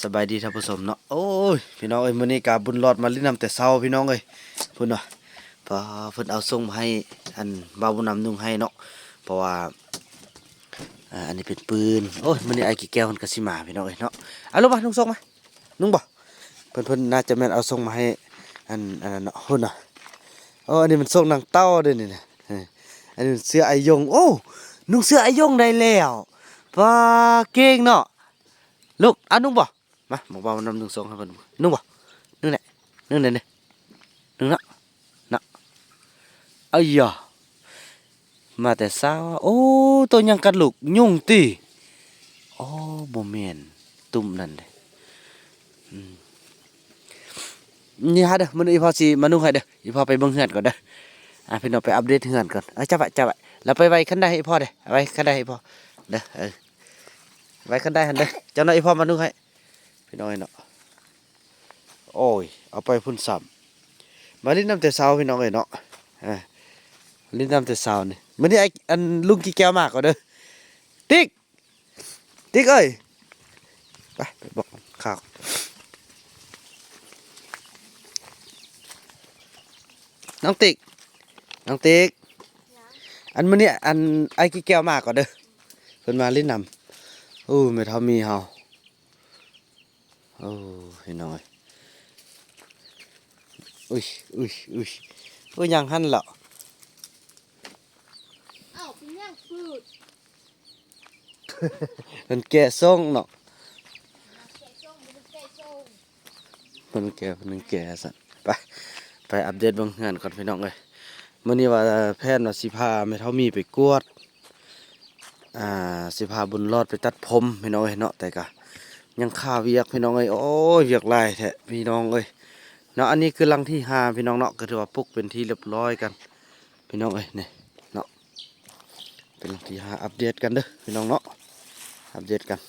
ສະບາຍດີທ່ານຜູ້ຊົມເນາະ. ໂອ້ຍ ພີ່ນ້ອງເອີຍ ມື້ນີ້ກະບຸນລອດມາຫຼິ້ນນຳແຕ່ເຊົ້າ ພີ່ນ້ອງເອີຍ. ພຸ້ນວ່າ ປ້າ ເພິ່ນເອົາສົ່ງມາໃຫ້ ອັນ ບ່າວບຸນນຳນຸ່ງໃຫ້ເນາະ ເພາະວ່າ ອ່າ ອັນນີ້ເປັນປືນ. ໂອ້ຍ ມື້ນີ້ອ້າຍກີແກ້ວເພິ່ນກະຊິມາ ພີ່ນ້ອງເອີຍເນາະ. ເອົາລົງມາ ນຸ່ງສົ່ງມາ ນຸ່ງບໍ່? ເພິ່ນ ເພິ່ນໜ້າຈະແມ່ນເອົາສົ່ງມາໃຫ້ ອັນ ອັນນັ້ນເນາະ. ພຸ້ນນະ ໂອ້ ອັນນີ້ມັນສົ່ງນາງເຕົ້າເດ້ນີ້ນະ. ເອີ ອັນນີ້ເສື້ອໄອຢົງ. ໂອ້ ນຸ່ງເສື້ອໄອຢົງໄດ້ແລ້ວ. ປ້າ ເກັ່ງເນາະ. ລູກ ອາ ນຸ່ງບໍ່? ມາ ບອກວ່ານຳນຸ່ງສົ່ງໃຫ້ເພິ່ນ. ນຸ່ງບໍ່? ນຸ່ງແຫຼະ ນຸ່ງແຫຼະນີ້ ນຸ່ງເນາະ ເນາະ. ເອີຍ ມາແຕ່ເຊົ້າ. ໂອ້ ໂຕຫຍັງກັດລູກ? ຍຸງຕິ? ໂອ້ ບໍ່ແມ່ນ ຕຸ່ມນັ້ນເດ້. ອືມ ນີ້ຫາເດີ ມື້ນີ້ອີ່ພໍ່ຊິມານຸ່ງໃຫ້ເດີ. ອີ່ພໍ່ໄປເບິ່ງເຮືອນກ່ອນເດີ. ອ່າ ພີ່ນ້ອງໄປອັບເດດເຮືອນກ່ອນ. ເອົາ ຈັບໄວ້ ຈັບໄວ້ ແລ້ວໄປໄວ້ຄັນໄດໃຫ້ອີ່ພໍ່ເດີ. ໄວ້ຄັນໄດໃຫ້ອີ່ພໍ່ເດີ. ເອີ ໄວ້ຄັນໄດຫັ້ນເດີ ຈັກໜ້ອຍອີ່ພໍ່ມານຸ່ງໃຫ້. ພີ່ນ້ອງເອີຍເນາະ ໂອ້ຍ ເອົາໄປພຸ້ນຊ້ຳ. ມາຫຼິ້ນນຳແຕ່ເຊົ້າ ພີ່ນ້ອງເອີຍເນາະ. ເອີ ຫຼິ້ນນຳແຕ່ເຊົ້ານີ້. ມື້ນີ້ໄອ້ ອັນ ລຸງກີແກ້ວມາກ່ອນເດີ. ຕິກ ຕິກເອີຍ ໄປ ໄປບອກຂ່າວ. ນ້ອງຕິກ ນ້ອງຕິກ ອັນ ມື້ນີ້ ອັນ ອ້າຍກີແກ້ວມາກ່ອນເດີ ເພິ່ນມາຫຼິ້ນນຳ. ໂອ້ ແມ່ເຖົ້າມີເຮົາ. ໂອ້ ພີ່ນ້ອງເອີຍ ອຸ້ຍ ອຸ້ຍ ອຸ້ຍ ອຸ້ຍ ຫຍັງຫັ້ນລະ? ອ້າວ ເປັນຫຍັງຝືດ? ເພິ່ນແກະສົ່ງເນາະ ແກະສົ່ງ ເພິ່ນແກະສົ່ງ ເພິ່ນແກະ ເພິ່ນແກະຊັ້ນ. ໄປ ໄປອັບເດດເບິ່ງເຮືອນກ່ອນ ພີ່ນ້ອງເອີຍ. ມື້ນີ້ວ່າແຜນວ່າຊິພາແມ່ເຖົ້າມີໄປກວດ ອ່າ ຊິພາບຸນລອດໄປຕັດຜົມ ພີ່ນ້ອງເອີຍເນາະ ແຕ່ກະຍັງຄາວຽກ ພີ່ນ້ອງເອີຍ. ໂອ້ຍ ວຽກຫຼາຍແທ້ ພີ່ນ້ອງເອີຍເນາະ. ອັນນີ້ຄືຫຼັງທີຫ້າ ພີ່ນ້ອງເນາະ ກະຖືວ່າປຸກເປັນທີ່ລຽບຮ້ອຍກັນ ພີ່ນ້ອງເອີຍ ນີ້ເນາະ ເປັນຫຼັງທີຫ້າ. ອັບເດດກັນເດີ ພີ່ນ້ອງເນາະ ອັບເດດກັນ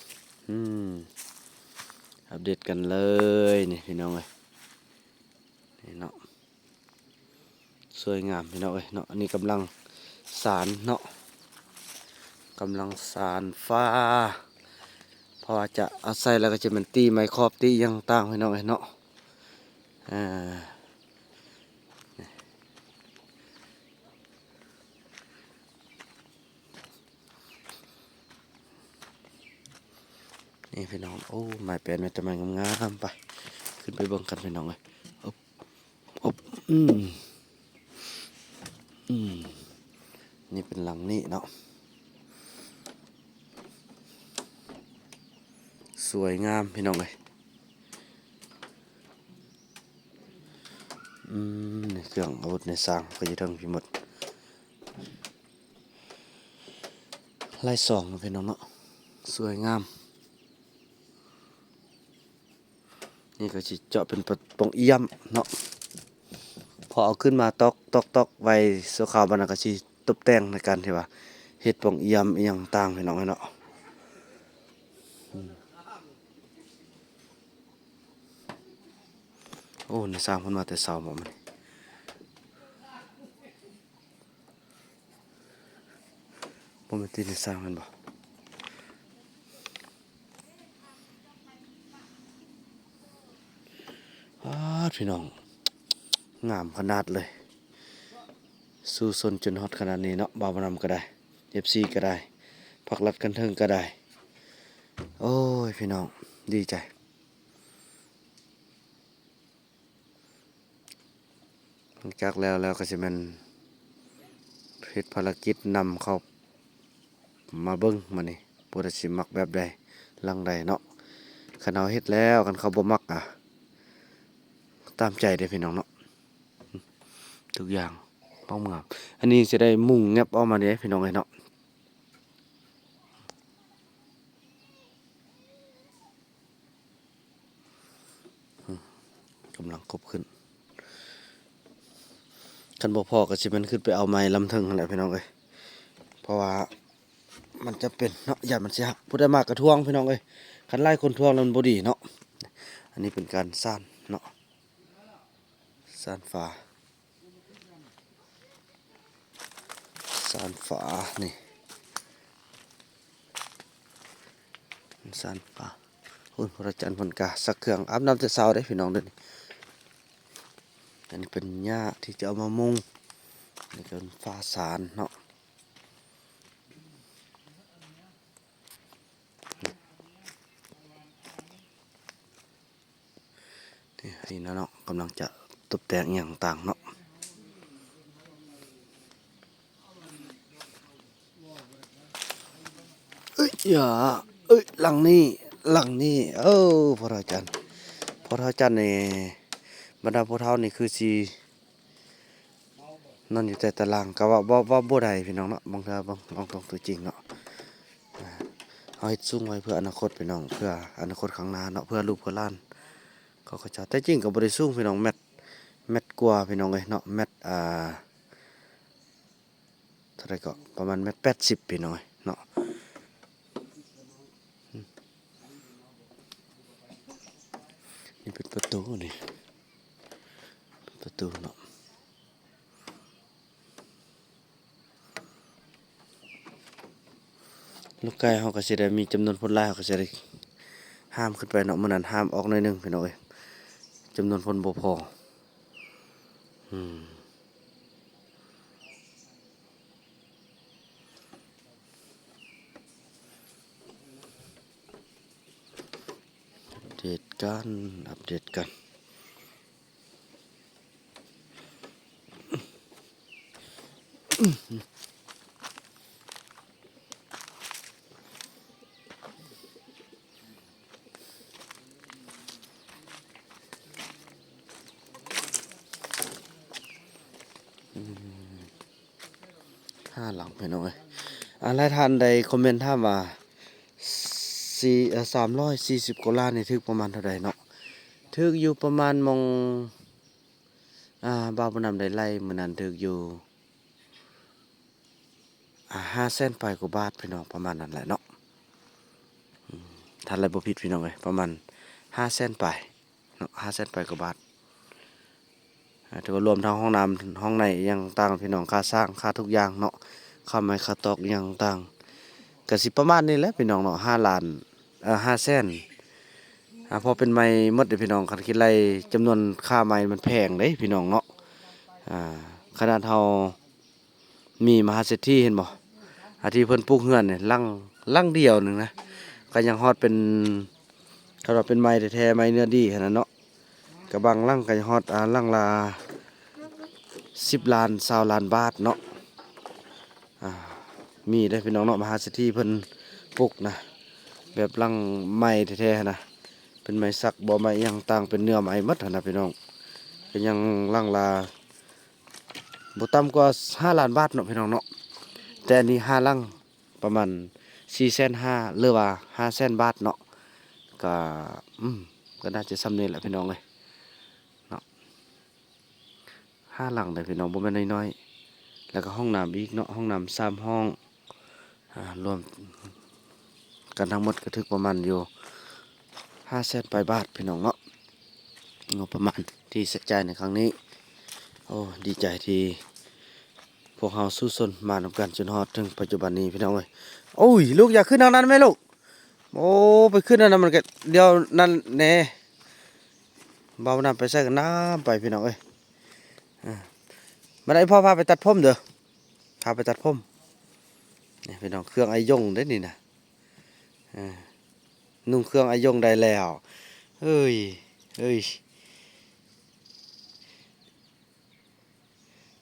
ອືມ ອັບເດດກັນເລີຍ ນີ້ ພີ່ນ້ອງເອີຍ ນີ້ເນາະ. ສວຍງາມ ພີ່ນ້ອງເອີຍເນາະ. ອັນນີ້ກຳລັງສານເນາະ ກຳລັງສານຝາ ເພາະວ່າຈະເອົາໃສ່ແລ້ວກະຈະແມ່ນຕີໄມ້ຂອບ ຕີຫຍັງຕ່າງ ພີ່ນ້ອງເອີຍເນາະ. ອ່າ ນີ້ພີ່ນ້ອງ ໂອ້ ໄມ້ແປ້ນ ໄມ້ຕະໄມ້ງາມໆ. ໄປ ຂຶ້ນໄປເບິ່ງກັນ ພີ່ນ້ອງເອີຍ. ອຶບ ອຶບ ອືມ ອືມ ນີ້ເປັນຫຼັງນີ້ເນາະ ສວຍງາມ ພີ່ນ້ອງເອີຍ. ອືມ ນີ້ເຄື່ອງອາວຸດໃນຊ່າງກະຢູ່ເທິງພີ້ໝົດ ລາຍສອງເນາະ ພີ່ນ້ອງເນາະ ສວຍງາມ. ນີ້ກະຊິເຈາະເປັນປະ ປ່ອງອ່ຽມເນາະ ພໍເອົາຂຶ້ນມາຕອກ ຕອກ ຕອກໄວ້ຊົ່ວຄາວ ບາດນັ້ນກະຊິຕົບແຕ່ງໃນການທີ່ວ່າເຮັດປ່ອງອ່ຽມອີ່ຫຍັງຕ່າງ ພີ່ນ້ອງເອີຍເນາະ. ອືມ ໂອ້ ໃນຊ່າງເພິ່ນມາແຕ່ເຊົ້າບໍມື້ນີ້? ບໍ່ແມ່ນຕີນໃນຊ່າງແມ່ນບໍ່? ປາດ ພີ່ນ້ອງ ງາມຂະໜາດເລີຍ ສູ້ຊົນຈົນຮອດຂະໜາດນີ້ເນາະ. ບ່າວບຸນນຳກະໄດ້ ເອັຟຊີກະໄດ້ ພັກລັດກັນເທິງກະໄດ້. ໂອ້ຍ ພີ່ນ້ອງ ດີໃຈ. ຫຼັງຈາກແລ້ວແລ້ວກະຊິແມ່ນເຮັດພາລະກິດນຳເຂົ້າມາເບິ່ງມື້ນີ້ ຜູ້ໃດຊິມັກແບບໃດ ຫຼັງໃດເນາະ. ຄັນເຮົາເຮັດແລ້ວ ຄັນເຂົາບໍ່ມັກກະຕາມໃຈເດ້ ພີ່ນ້ອງເນາະ ທຸກຢ່າງ. ປອງງາມ ອັນນີ້ຊິໄດ້ມຸງແງບອອກມາເດ້ ພີ່ນ້ອງເອີຍເນາະ. ອືມ ກຳລັງກົບຂຶ້ນ ຄັນບໍ່ພໍກະຊິແມ່ນຂຶ້ນໄປເອົາໄມ້ລຳເທິງຫັ້ນແຫຼະ ພີ່ນ້ອງເອີຍ ເພາະວ່າມັນຈຳເປັນເນາະ ຢ້ານມັນຊິຫັກ. ຜູ້ໃດມາກະຖ່ວງ ພີ່ນ້ອງເອີຍ ຄັນຫຼາຍຄົນຖ່ວງແລ້ວມັນບໍ່ດີເນາະ. ອັນນີ້ເປັນການສ້ານເນາະ ສ້ານຝາ ສ້ານຝາ ນີ້ ສ້ານຝາ. ໂອ້ຍ ພະອາຈານເພິ່ນກະຊັກເຄື່ອງອາບນ້ຳແຕ່ເຊົ້າເດ້ພີ່ນ້ອງເດີ. ອັນນີ້ເປັນຫຍ້າທີ່ຈະເອົາມາມຸງ ນີ້ກໍເປັນຝາສານເນາະ. ນີ້ນະເນາະ ກຳລັງຈະຕົບແຕ່ງອີ່ຫຍັງຕ່າງເນາະ. ເອີຍ ເອີຍ ຫຼັງນີ້ ຫຼັງນີ້ ເອີ ພໍ່ເຖົ້າຈັນ ພໍ່ເຖົ້າຈັນນີ້ ບັນດາຜູ້ເຖົ້ານີ້ຄືຊິ ນອນຢູ່ແຕ່ຕາລ່າງ ກໍເວົ້າ ເວົ້າ ເວົ້າບໍ່ໄດ້ພີ່ນ້ອງເນາະ. ບາງເທື່ອເບິ່ງ ເບິ່ງຕົວຈິງເນາະ ເຮົາເຮັດສູງໄວ້ເພື່ອອະນາຄົດພີ່ນ້ອງ ເພື່ອອະນາຄົດຂ້າງໜ້າເນາະ ເພື່ອລູກເພື່ອຫຼານຂອງເຂົາເຈົ້າ. ແຕ່ຈິງກໍບໍ່ໄດ້ສູງພີ່ນ້ອງ ແມັດ ແມັດກວ່າພີ່ນ້ອງເອີຍເນາະ ແມັດ ອ່າ ເທົ່າໃດກໍປະມານແມັດແປດສິບພີ່ນ້ອງເອີຍເນາະ. ນີ້ເປັນປະຕູນີ້ ເປັນປະຕູເນາະ. ລູກໄກ່ເຮົາກໍຊິໄດ້ມີຈຳນວນຄົນຫຼາຍ ເຮົາກໍຊິໄດ້ຫ້າມຂຶ້ນໄປເນາະ. ມື້ນັ້ນຫ້າມອອກໜ້ອຍໜຶ່ງພີ່ນ້ອງເອີຍ ຈຳນວນຄົນບໍ່ພໍ. ອືມ ອັບເດດກັນ ອັບເດດກັນ. ອືມ ຫ້າຫຼັງພີ່ນ້ອງເອີຍ. ອາ ຫຼາຍທ່ານໄດ້ຄອມເມັນຖາມວ່າ ສີ່ ເອີ ສາມຮ້ອຍສີ່ສິບກວ່າລ້ານນີ້ຖືກປະມານເທົ່າໃດເນາະ? ຖືກຢູ່ປະມານໝ່ອງ ອ່າ ບ່າວບຸນນຳໄດ້ໄລ່ມື້ນັ້ນຖືກຢູ່ ອ່າ ຫ້າແສນປາຍກວ່າບາດພີ່ນ້ອງ ປະມານນັ້ນແຫຼະເນາະ. ອືມ ຖ້າໄລ່ບໍ່ຜິດພີ່ນ້ອງເອີຍ ປະມານຫ້າແສນປາຍເນາະ ຫ້າແສນປາຍກວ່າບາດ. ອ່າ ຖືວ່າລວມທັງຫ້ອງນ້ຳ ຫ້ອງໃນອີ່ຫຍັງຕ່າງພີ່ນ້ອງ ຄ່າສ້າງ ຄ່າທຸກຢ່າງເນາະ ຄ່າໄມ້ ຄ່າຕອກອີ່ຫຍັງຕ່າງ ກໍຊິປະມານນີ້ແຫຼະພີ່ນ້ອງເນາະ ຫ້າລ້ານ ເອີ ຫ້າແສນ. ອ່າ ພໍເປັນໄມ້ໝົດເດ້ພີ່ນ້ອງ ຄັນຄິດໄລ່ຈຳນວນຄ່າໄມ້ມັນແພງເດ້ພີ່ນ້ອງເນາະ. ອ່າ ຂະໜາດເຮົາມີມະຫາເສດຖີ ເຫັນບໍ່ ອ່າ ທີ່ເພິ່ນປຸກເຮືອນນີ້ ຫຼັງ ຫຼັງດຽວໜຶ່ງນະ ກໍຍັງຮອດເປັນ ຄັນວ່າເປັນໄມ້ແທ້ໆ ໄມ້ເນື້ອດີຫັ້ນນະເນາະ ກໍບາງຫຼັງກໍຮອດ ອ່າ ຫຼັງລະສິບລ້ານ ຊາວລ້ານບາດເນາະ. ອ່າ ມີເດ້ພີ່ນ້ອງເນາະ ມະຫາເສດຖີເພິ່ນປຸກນະ ແບບຫຼັງໄມ້ແທ້ໆນະ ເປັນໄມ້ສັກບໍ່ ໄມ້ອີ່ຫຍັງຕ່າງ ເປັນເນື້ອໄມ້ໝົດຫັ້ນນະພີ່ນ້ອງ. ກໍຍັງຫຼັງລະບໍ່ຕ່ຳກວ່າຫ້າລ້ານບາດເນາະພີ່ນ້ອງເນາະ. ແຕ່ອັນນີ້ຫ້າຫຼັງ ປະມານສີ່ແສນຫ້າ ຫຼືວ່າຫ້າແສນບາດເນາະ. ກະ ອືມ ກະໜ້າຈະສ່ຳນີ້ແຫຼະພີ່ນ້ອງເອີຍເນາະ. ຫ້າຫຼັງເດ້ພີ່ນ້ອງ ບໍ່ແມ່ນນ້ອຍໆ. ແລ້ວກະຫ້ອງນ້ຳອີກເນາະ ຫ້ອງນ້ຳສາມຫ້ອງ ອາ ລວມກັນທັງໝົດກະຖືກປະມານຢູ່ຫ້າແສນປາຍບາດພີ່ນ້ອງເນາະ. ງົບປະມານທີ່ໃຊ້ຈ່າຍໃນຄັ້ງນີ້ ໂອ້ ດີໃຈທີ່ພວກເຮົາສູ້ຊົນມານຳກັນຈົນຮອດເຖິງປັດຈຸບັນນີ້ພີ່ນ້ອງເອີຍ. ໂອ້ຍ ລູກຢ່າຂຶ້ນທາງນັ້ນແມ່ລູກ. ໂອ້ ໄປຂຶ້ນອັນນັ້ນມັນກະດຽວນັ້ນແດ່. ບ່າວນຳໄປໃສກະນຳໄປພີ່ນ້ອງເອີຍ. ເອີ ມາໄດ້ ພໍ່ພາໄປຕັດຜົມເດີ ພາໄປຕັດຜົມ. ນີ້ພີ່ນ້ອງ ເຄື່ອງອ້າຍຢົງເດ້ນີ້ນະ. ເອີ ນຸ່ງເຄື່ອງອ້າຍຢົງໄດ້ແລ້ວ. ເອີຍ ເອີຍ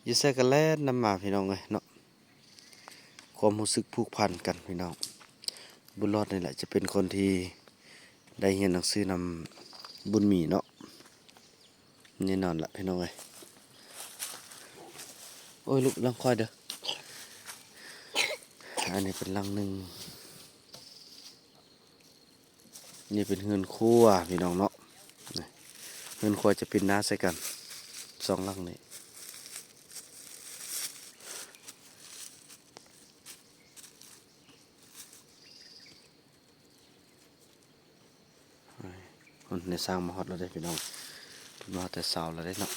ຢູ່ໃສກະແລ່ນນຳມາພີ່ນ້ອງເອີຍເນາະ. ຄວາມຮູ້ສຶກຜູກພັນກັນພີ່ນ້ອງ. ບຸນຫຼອດນີ້ແຫຼະຈະເປັນຄົນທີ່ໄດ້ຮຽນໜັງສືນຳບຸນໝີເນາະ. ແນ່ນອນລະພີ່ນ້ອງເອີຍ. ໂອ້ຍ ລຸກຫຼັງຂ້ອຍເດີ. ອັນນີ້ເປັນຫຼັງໜຶ່ງ. ນີ້ເປັນເຮືອນຄົວພີ່ນ້ອງເນາະ. ນີ້ ເຮືອນຄົວຈະປິ່ນໜ້າໃສ່ກັນ ສອງຫຼັງນີ້. ໂອ້ຍ ນາຍຊ່າງມາຮອດແລ້ວເດ້ພີ່ນ້ອງ. ເພິ່ນມາແຕ່ເຊົ້າແລ້ວເດ້ເນາະ.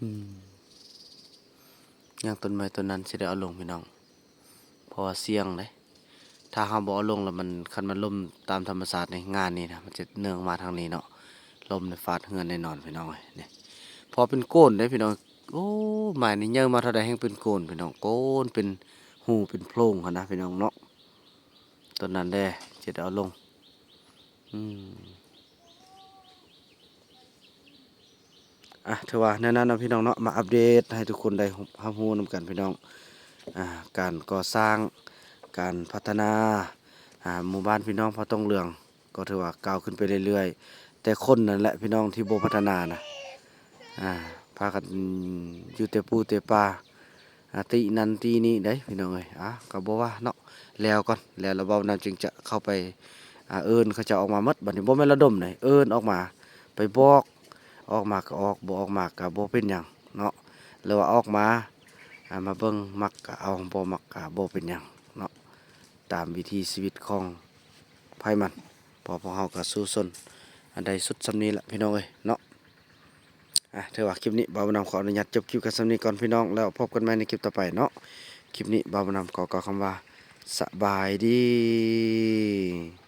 ອືມ ຢ່າງຕົ້ນໄມ້ຕົ້ນນັ້ນຊິໄດ້ເອົາລົງພີ່ນ້ອງ ເພາະວ່າສ່ຽງເດ້. ໄ ຖ້າເຮົາບໍ່ເອົາລົງແລ້ວມັນ ຄັນມັນລົ້ມຕາມທຳມະຊາດນີ້ ງານນີ້ນະ ມັນຈະເນື່ອງມາທາງນີ້ເນາະ. ລົມນີ້ຟາດເຮືອນແນ່ນອນພີ່ນ້ອງເອີຍ. ນີ້ ພໍເປັນໂກນເດ້ພີ່ນ້ອງ. ໂອ້ ໄມ້ນີ້ໃຫຍ່ມາເທົ່າໃດແຮ່ງເປັນໂກນພີ່ນ້ອງ. ໂກນເປັນຮູເປັນໂພງຫັ້ນນະພີ່ນ້ອງເນາະ. ຕອນນັ້ນເດ້ ຈະໄດ້ເອົາລົງ. ອືມ ອ່ະ ຖືວ່າແນວນັ້ນເນາະພີ່ນ້ອງເນາະ, ມາອັບເດດໃຫ້ທຸກຄົນໄດ້ຮັບຮູ້ນຳກັນພີ່ນ້ອງ. ອ່າ ການກໍ່ສ້າງ ການພັດທະນາ ອ່າ ໝູ່ບ້ານພີ່ນ້ອງເຜົ່າຕົງເຫຼືອງ ກໍຖືວ່າກ້າວຂຶ້ນໄປເລື້ອຍໆ. ແຕ່ຄົນນັ້ນແຫຼະພີ່ນ້ອງທີ່ບໍ່ພັດທະນານະ ອ່າ ພາກັນຢູ່ແຕ່ປູແຕ່ປ່າ ອ່າ ຕິນັ້ນຕິນີ້ໄດ໋ພີ່ນ້ອງເອີຍ. ອ່າ ກໍບໍ່ວ່າເນາະ, ແລ້ວກ່ອນ ແລ້ວລະເວົ້ານຳຈຶ່ງຈະເຂົ້າໄປ ອ່າ ເອີ້ນເຂົາເຈົ້າອອກມາໝົດ. ບັດນີ້ບໍ່ແມ່ນລະດົມໃດ ເອີ້ນອອກມາ ໄປບອກ ອອກມາກໍອອກ ບໍ່ອອກມາກໍບໍ່ເປັນຫຍັງເນາະ. ຫຼືວ່າອອກມາ ອ່າ ມາເບິ່ງ ມັກກໍເອົາ ບໍ່ມັກກໍບໍ່ເປັນຫຍັງເນາະ. ຕາມວິຖີຊີວິດຂອງໃຜມັນ ເພາະພວກເຮົາກໍສູ້ຊົນ ອັນໃດສຸດສ່ຳນີ້ລະພີ່ນ້ອງເອີຍເນາະ. ອ່ະ ຖືວ່າຄລິບນີ້ບ່າວບຸນນຳຂໍອະນຸຍາດຈົບຄລິບກັນສ່ຳນີ້ກ່ອນພີ່ນ້ອງ, ແລ້ວພົບກັນໃໝ່ໃນຄລິບຕໍ່ໄປເນາະ. ຄລິບນີ້ບ່າວບຸນນຳຂໍກ່າວຄຳວ່າ ສະບາຍດີ.